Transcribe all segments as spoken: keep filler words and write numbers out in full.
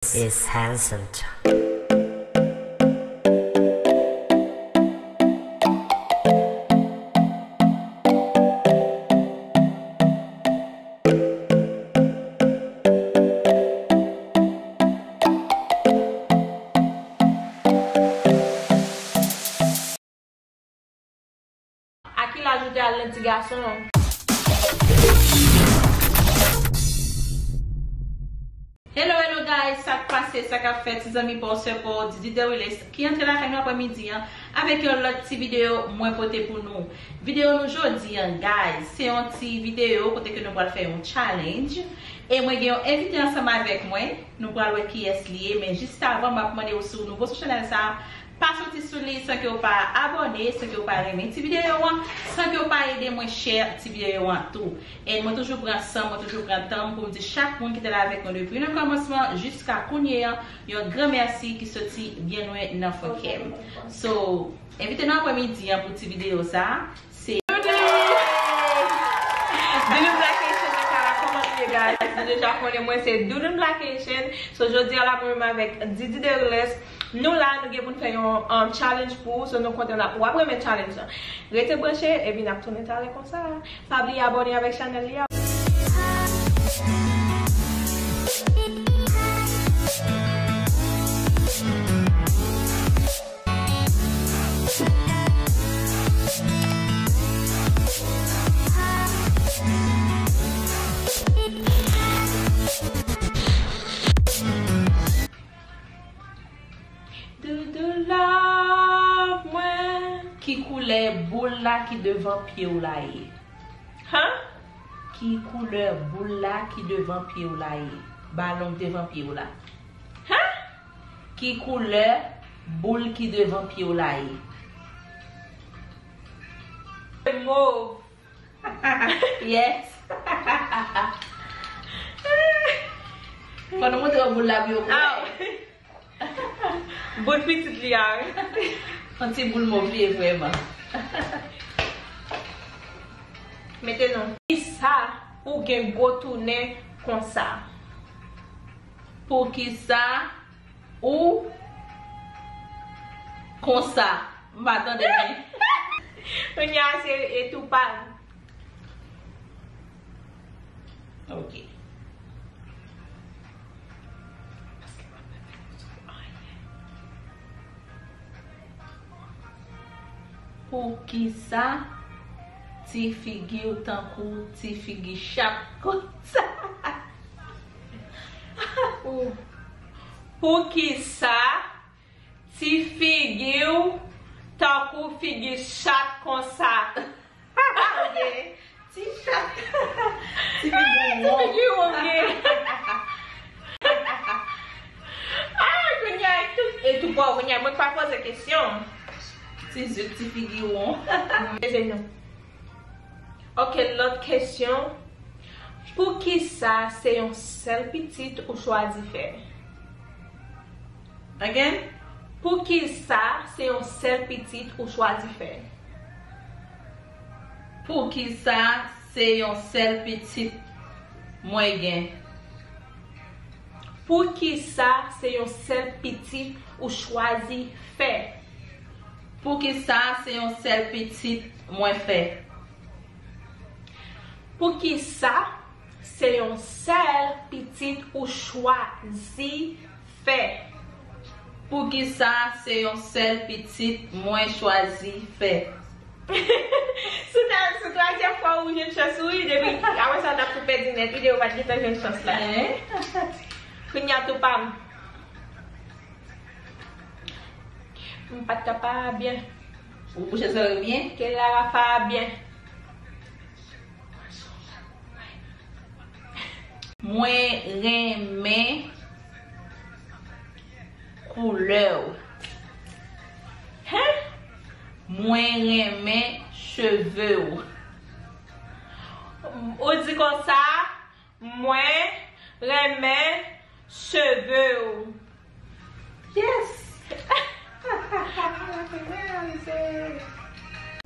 is handsome. A ki laj ou te al nan ti gason an? Hello, hello guys, sa k pase, sa k ap fèt, ti zanmi pa w, sè pa w, Didi The Realest, ki antre lakay nou aprè midi an avèk yon lòt ti videyo mwen pote pou nou. Videyo nou jodi an, guys, se yon ti videyo kote ke nou pral fè yon challenge. E mwen gen yon envite ansanm avèk mwen. Nou pral wè kiyès li ye, men jis avan, m ap mande w, si w nouvo sou chanèl sa a, pa soti sou li san ke w pa abòne, san ke w pa renmen ti videyo an, san ke w pa ede mwen share ti videyo an tou. E mwen toujou pran san m, mwen toujou pran tan m pou m di chak moun ki te la avèk mwen depi nan kòmansman jiska kounye a, yon gran mèsi ki soti byen lwen nan fon kè m. So, envite nou aprè midi an pou ti videyo sa a. Se Doudou! Doudou Black Haitian nan kay la, kòman nou ye, guys? Nou deja konnen mwen se Doudou Black Haitian. So, jodi a la, mwen menm avèk Didi The Realest, nou la, nou gen pou n fè yon, um, challenge pou ou. So, nou kontan n ap, w ap renmen challenge lan. Rete branche, epi n ap tounen talè konsa. Pa bliye abòne avèk chanèl li a. Doudou love mwen. Ki koulè boul la ki devan pye w la ye? Huh? Ki koulè boul la ki devan pye w la ye? Balon k devan pye w la. Huh? Ki koulè boul ki devan pye w la ye? Mov. Yes. Fò nou montre yo boul la pou yo konnen. Aw. Boul pitit li a, wi. Yon ti boul mov li ye vrèman. Mete non. Kisa ou gen gwo tounen konsa? Poukisa ou konsa? M pa tande byen. Kounye a se e tou pa. Ok. Poukisa ti figi w tankou ti figi chat konsa? Pou, poukisa ti figi w tankou figi chat konsa? Ok. Ti chat. Ti figi won. Ti figi won gen. Ah, kounye a, e tou, e tou pa w, kounye a, mwen pa poze kesyon. Ti zip, ti figi won. Ede nou. Ok, lòt kesyon. Poukisa se yon sèl pitit ou chwazi fè? Again? Poukisa se yon sèl pitit ou chwazi fè? Poukisa se yon sèl pitit mwen gen? Poukisa se yon sèl pitit ou chwazi fè? Poukisa se yon sèl pitit mwen fè? Poukisa se yon sèl pitit ou chwazi fè? Poukisa se yon sèl pitit mwen chwazi fè? Sou ta-, sou twazyèm fwa ou jwenn chans ou wi, depi apre sa w t ap tou pèdi nèt, videyo pa t gentan jwenn chans la. Hein? Kounye a tou pa m. M pa t ka pa byen. Ou bouche zòrèy ou byen? Ke Lara pa byen. Mwen renmen koulè w. Hein? Mwen renmen cheve w. Ou di konsa, mwen renmen cheve w. Yes!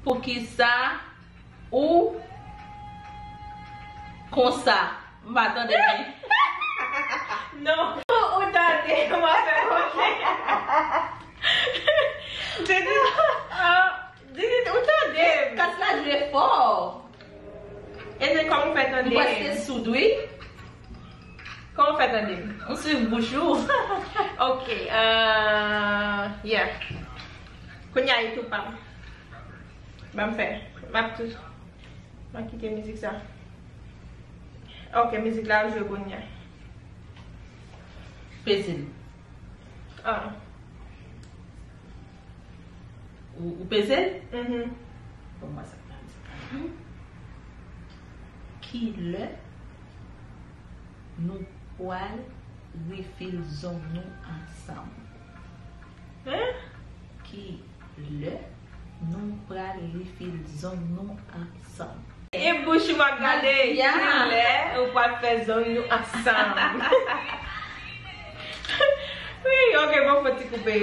Poukisa ou konsa? M pa tande byen. Non. Ou tande, m ap fè konfyans. Didi, ah, Didi, ou tande? Kas la jwe fò. E de kòman ou fè tande? M prèske soud, wi. Kòman ou fè tande? M swiv bouch ou. Ok, euh, yeah. Kounye a, e tou pa m. Ban m fè. M ap tou. M ap kite mizik sa. Ok, mizik la ap jwe kounye a. Peze l. Ah. Ou, ou peze l? Mhm. Bon, mwen sa pa di. Ki lè nou pral refil zong nou ansanm? Hein? Ki lè nou pral refil zong nou ansanm? E bouch m ap gade, ya, ki lè ou pral fè zong nou ansanm. Wi, ok, bon, fò ti koupe.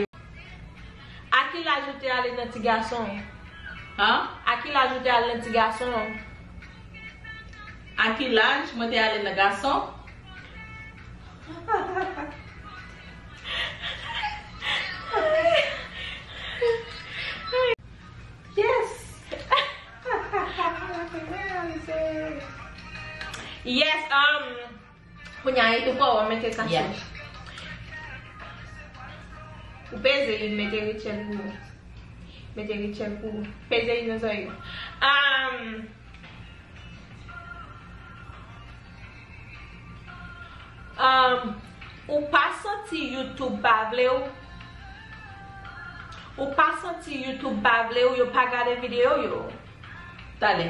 A ki laj ou te ale nan ti gason? Hein? A ki laj ou te ale nan ti gason? A ki laj mwen te ale nan gason? Yes. Yes, um, kounye a, e tou pa w, mete kache. Yeah. Ou peze, li mete Rachel pou ou. Mete Rachel pou ou. Peze li nan zòrèy ou. Um, Um, ou pa santi YouTube pa vle w? Ou pa santi YouTube pa vle w, yo pa gade videyo yo? Talè.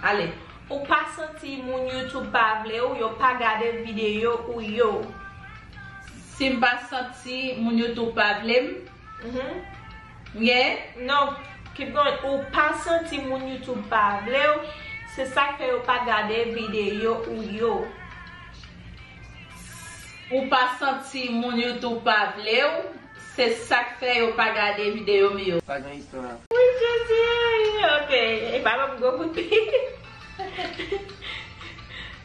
Ale. Ou pa santi moun YouTube pa vle w, yo pa gade videyo ou yo? Si m pa santi moun YouTube pa vle m, Mhm. Yeah. Non, keep going. Ou pa santi moun YouTube pa vle w, se sa k fè yo pa gade videyo ou yo. Ou pa santi moun YouTube pa vle w, se sa k fè yo pa gade videyo m yo. Pa gen istwa. Wi, Jezi, ok. E pa ban m gwo kout pye.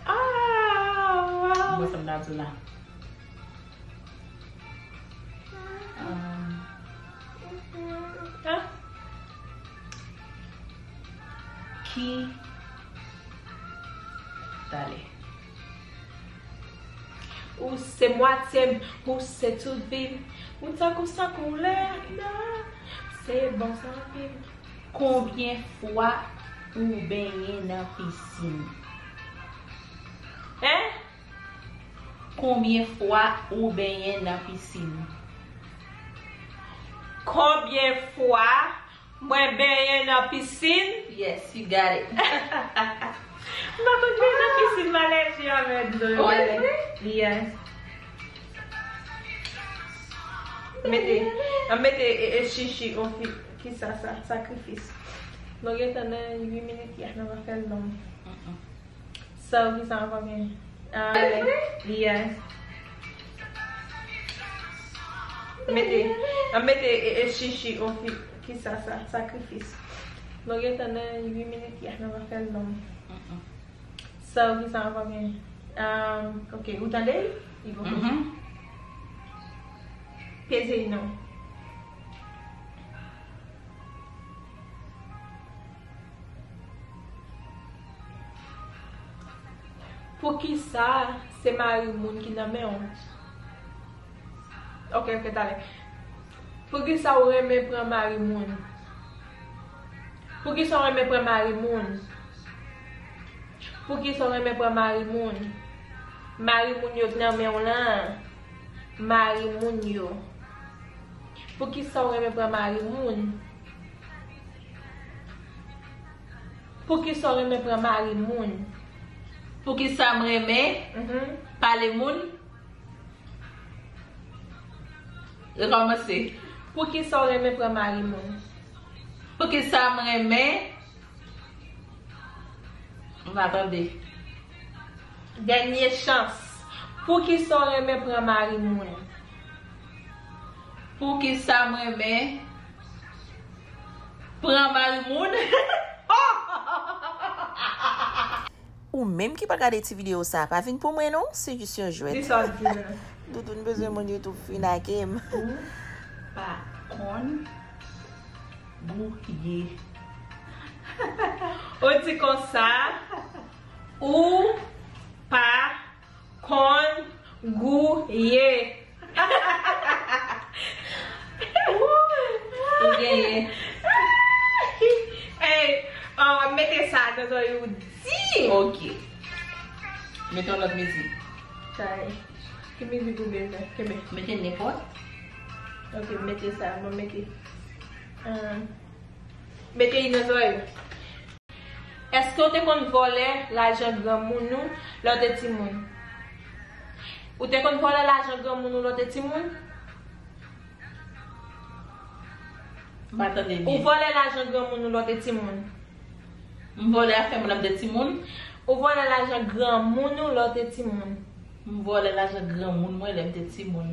Ah, wow. Mwen sa m ta di la. Um, ki talè. Ou se mwatye m, ou se tout vi m. Ou tankou san koulè, non, se bon zanmi m. Konbyen fwa ou benyen nan pisin? Hein? Konbyen fwa ou benyen nan pisin? Konbyen fwa mwen benyen nan pisin? Yes, you got it. M pa konn benyen nan pisin, m alèji avè dlo yo. Oh, really? Yes. Mete, an mete e, e chichi, on fi, kisa sa, sakrifis. Nou gentan nan uit minit, ya, nou pa fè l long. Mm-mm. Sa ou ki sa ankò gen? Ah, yes. Mete, an mete e, e chichi, on fi, kisa sa, sakrifis. Nou gentan nan uit minit, ya, nou pa fè l long. Mm-mm. Sa ou ki sa ankò gen? Ah, ok, ou tande? Li poko. Mhm. Peze non. Poukisa se mari moun ki nan men w? Ok, ok, talè. Poukisa w renmen pran mari moun? Poukisa w renmen pran mari moun? Poukisa w renmen pran mari moun? Mari moun yo k nan men w lan. Mari moun yo. Poukisa w renmen pran mari moun? Poukisa w renmen pran mari moun? Poukisa m renmen, mhm, pale moun? Rekòmanse. Poukisa w renmen pran mari moun? Poukisa m renmen? M pa tande. Dènye chans. Poukisa w renmen pran mari moun? Poukisa m renmen pran mari moun? Ou menm ki pa gade ti videyo sa, pa vin pou mwen non, se jis yon jwèt. Di sa w di la. Doudoun bezwen moun YouTube fin ake m. Ou pa konn gouye. Ou di konsa, ou pa konn gouye. Ou genyen. Ey, w ap mete sa nan zòrèy ou di. Ok. Mete yon lòt mizik. Sa e. Ki mizik ou bezwen? Kenbe. Mete nenpòt. Ok, mete sa. Mwen mete. Ahn, mete li nan zòrèy ou. Èske w te konn vòlè lajan granmoun ou lè w te timoun? Ou te konn vòlè lajan granmoun ou lè w te timoun? M pa tande byen. Ou vòlè lajan granmoun ou lè w te timoun? M vòlè afè moun lè m te timoun? Ou vòlè lajan granmoun ou lè w te timoun? M vòlè lajan granmoun mwen lè m te timoun.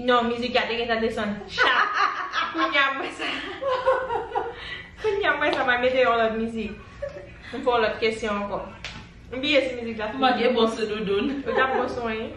Non, mizik la te gentan desann. Cha! Kounye a m wè sa. Kounye a m wè sa, m a mete yon lòt mizik. M fè yon lòt kesyon ankò. M bliye si mizik la fini. M manke bon sou Doudoun. Ou t ap bon sou mwen, wi.